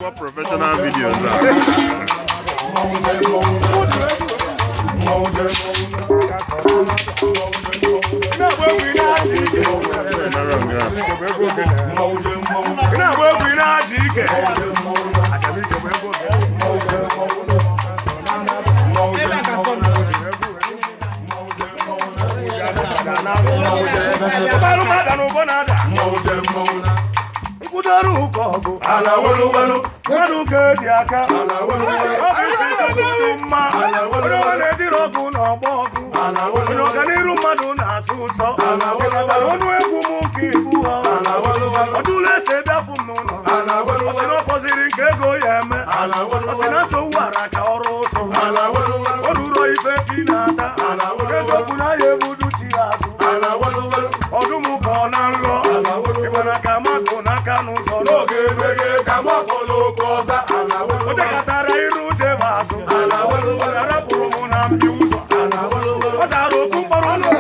What professional videos are. Ị na-agba egwu, ị na-aja ike. Achamike bụ egwu ogene. Ụbalụ mada na ụbọ na-ada nkwụdoro ụkọ ọgụ mmadụ ka eji aka ọ bụ isi chukwu dị mma. Onye ọma na-ejiri ọgụ na ọgbọ ọgụ, onye ọganiru mmadụ na-asụ ụsọ. Ịnatara ọnụ egwu m nke ibu ha ọdụlụ ese bịafụ m n'ụlọ. Ọ sị na ọ fọziri nke ego ya eme. Ọ sị na nsogbu ara ka ọrụ ụsọ o ruro ife fi na-ata eziokwu na ya ebudu chi ya azụ ọdụm ka ọ na nlọ ịgbana ka makụ n'aka n'ụzọ n'oge o jekọtara iru jebe azụ arapụrụ m na mpi ụzọ. Ọ zara okwu mkpọrọ ụlọ.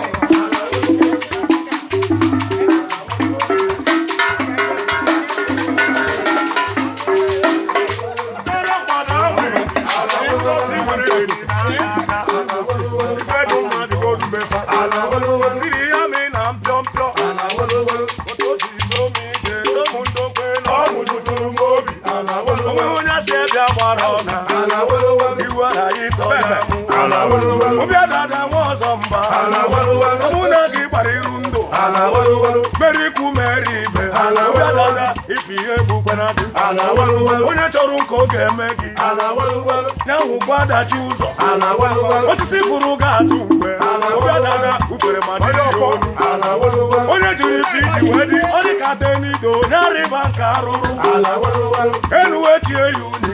Tọrọ mgbada nwere ngosi nwere aka ife dị mmadụ godubefa siri ya mi na mpio mpio otu o siri so m ije so m ndokwe na onweghị onye asị ebe gbara ọna iwu aghaghị ịtọ ya mụ obi adada nwa ọzọ mba. Mụ na gị gbara iru ndụ mere ikwu mere ibe obi adada ife ihe egbukwana gị. Onye chọrọ nke ọ ga-eme gị ya hụkwa adachi ụzọ osisi pụrụ ga-atụ mgbe obi adada ufere ma dịrị ya olu. Onye jiri ife iji wee dị ọ dị ka tenido nyarịba nke arụrụ elu echie ya uni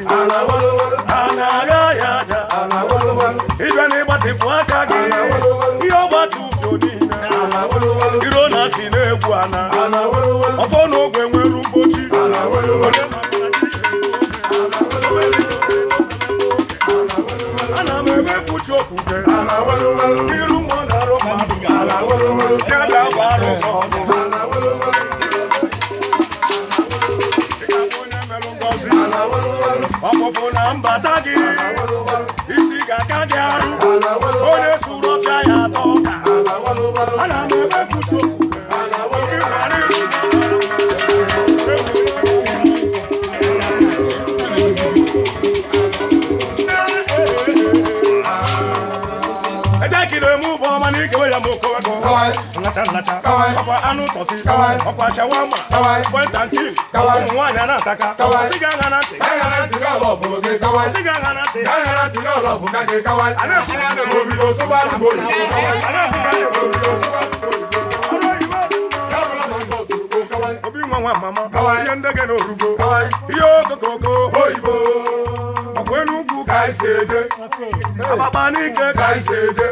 a na-agha ya aja ịbịa na ịgbatịpụ aka gị ihe ọgbata ufio niile iro na si na-egwu ana ọfọ na ogwe nwere mgbochi. Onye mara na chi ana m emekpuchi okwukwe iru mmụọ na-arụ mmadụ ya bịa gbara ụka ọgụ. Ị ga-abụ onye merụ ngọzi ọpụpụ na mbata gị isi ga-aka gị arụ onye sụrụ ọfịa ya atọ ọka. Ana m emekpuchi okwukwe obi gbara iru. Eje kiri emu bụ ọma na ikewe ya ma okowego nlacha nlacha ọkwa anụ tọki ọkwa shawama point and kill ụmụ nwaanyị a na-ataka sị gị aṅa na ntị sị gị aṅa na ntị a na-ekwu a na-ekwu ọrụ oyibo. Obi nwa nwa mama ihe ndị gị n'orugo ihe okokoko oyibo ọkwa enugwu ka anyị si eje akpakpa n'ike ka anyị si eje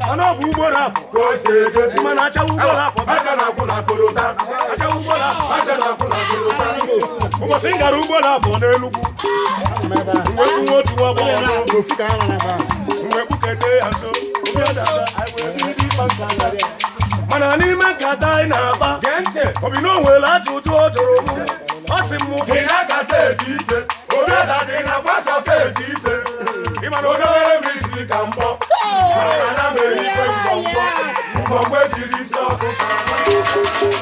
mana ọ bụ ugboro afọ mana achawa ugboro afọ achawa ugboro afọ. Ụbọchị m gara ugboro afọ n'Enugwu mgbe nwa otu nwa agbọghọ mgbe kpukete ya nso obi adada anyị wee bido ịkpa nkata. Mana n'ime nkata anyị na-akpa obi na o nwere ajụjụ ọ jụrụ m. Ọ sị m Ị na-akasa eti ife, obi adada ị na-agbasa eti ife. Ị ma na Onye mere m isi ka mkpọ, maka na m erikwe mgbọmgbọ, mgbọmgbọ ejiri isi ọkụkọ.